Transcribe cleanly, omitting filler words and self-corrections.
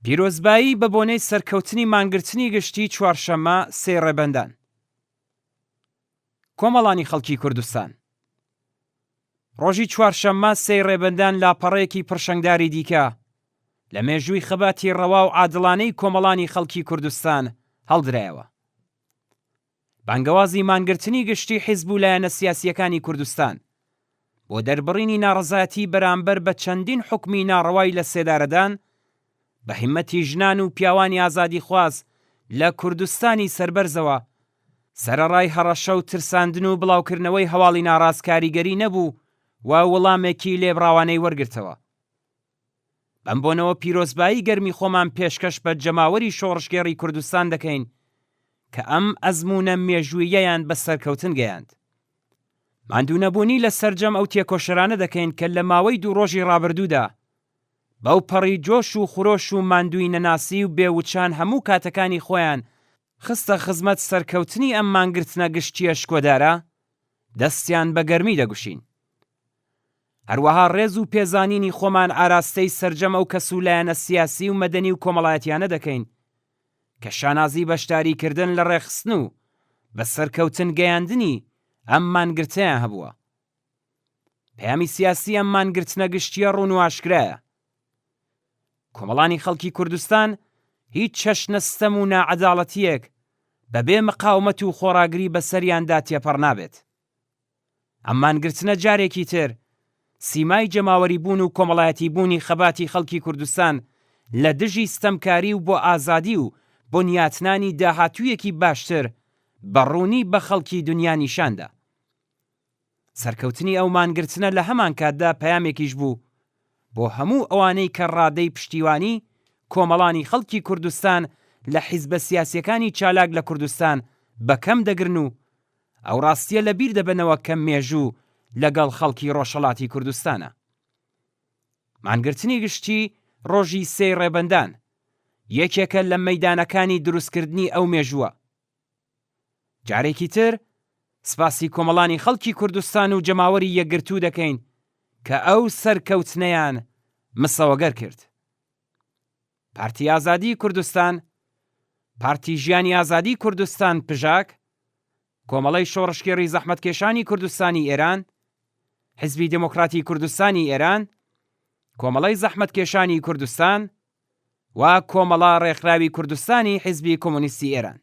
پیرۆزبایی بە بۆنەی سەرکەوتنی مانگرتنی گشتی چوارشەممە سێی ڕێبەندان. کۆمەڵانی خەڵکی کوردستان. ڕۆژی چوارشەممە سێی ڕێبەندان لاپەڕەیەکی پڕشنگداری دیکە لە مێژووی خەباتی ڕەوا و عادڵانەی کۆمەڵانی خەڵکی کوردستان هەڵدرایەوە. بانگەوازی مانگرتنی گشتی حیزب و لایەنە سیاسییەکانی کوردستان بۆ دەربڕینی ناڕەزایەتی بەرامبەر بە چەندین حوکمی ناڕەوای لە سێدارەدان بە هیممەتی ژنان و پیاوانی ئازادیخواز لە کوردستانی سەربەرزەوە سەرەڕای هەڕەشە و ترساندن و بڵاوکردنەوەی هەواڵی ناڕاست کاریگەری نەبوو و وڵامێکی لێبڕاوانەی وەرگرتەوە. بەم بۆنەوە پیرۆزبایی گەرمی خۆمان پێشکەش بە جەماوەری شۆڕشگێڕی کوردستان دەکەین کە ئەم ئەزموونە مێژووییەیان بە سەرکەوتن گەیاند. ماندوونەبوونی لە سەرجەم ئەو تێکۆشەرانە دەکەین کە لە ماوەی دوو ڕۆژی ڕابردوودا بەو پەڕی جۆش و خرۆش و ماندوویی نەناسی و بێ وچان هەموو کاتەکانی خۆیان خستە خزمەت سەرکەوتنی ئەم مانگرتنە گشتییە شکۆدارە، دەستیان بە گەرمی دەگوشین. هەروەها ڕێز و پێزانینی خۆمان ئاراستەی سەرجەم ئەو کەس و لایەنە سیاسی و مەدەنی و کۆمەڵایەتیانە دەکەین کە شانازی بەشداری کردن لە ڕێکخستن و بە سەرکەوتن گەیاندنی ئەم مانگرتەیان هەبووە. پەیامی سیاسی ئەم مانگرتنە گشتییە ڕوون و ئاشکرایە. کۆمەڵانی خەڵکی کوردستان هیچ چەشنە ستەم و ناعەداڵەتییەک بە بێ مقاومەت و خۆڕاگری بەسەریاندا تێپەڕ نابێت. ئەم مانگرتنە جارێکی تر سیمای جەماوەری بوون و کۆمەڵایەتی بوونی خەباتی خەڵکی کوردستان لە دژی ستەمکاری و بۆ ئازادی و بنیاتنانی داهاتوویەکی باشتر بە ڕوونی بە خەڵکی دنیا نیشان دا. سەرکەوتنی ئەو مانگرتنە لە هەمانکاتدا پەیامێکیش بوو بۆ هەموو ئەوانەی کە ڕادەی پشتیوانی کۆمەڵانی خەڵکی کوردستان لە حیزبە سیاسیەکانی چالاک لە کوردستان بە کەم دەگرن و ئەو ڕاستیە لە بیر دەبەنەوە کە مێژوو لە گەڵ خەڵکی ڕۆژهەڵاتی کوردستانە. مانگرتنی گشتی ڕۆژی سێی ڕێبەندان یەکێکە لە مەیدانەکانی دروستکردنی ئەو مێژووە. جارێکی تر سپاسی کۆمەڵانی خەڵکی کوردستان و جەماوەری یەکگرتوو دەکەین کە ئەو سەرکەوتنەیان مسەوەگەر کرد. پارتی ئازادیی کوردستان، پارتی ژیانی ئازادی کوردستان پژاک، کۆمەڵەی شۆڕشگێڕی زەحمەتکێشانی کوردستانی ئێران، حیزبی دێمۆکڕاتی کوردستانی ئێران، کۆمەڵەی زەحمەتکێشانی کوردستان و کۆمەڵە ڕێکخراوی کوردستانی حیزبی کۆمۆنیستی ئێران.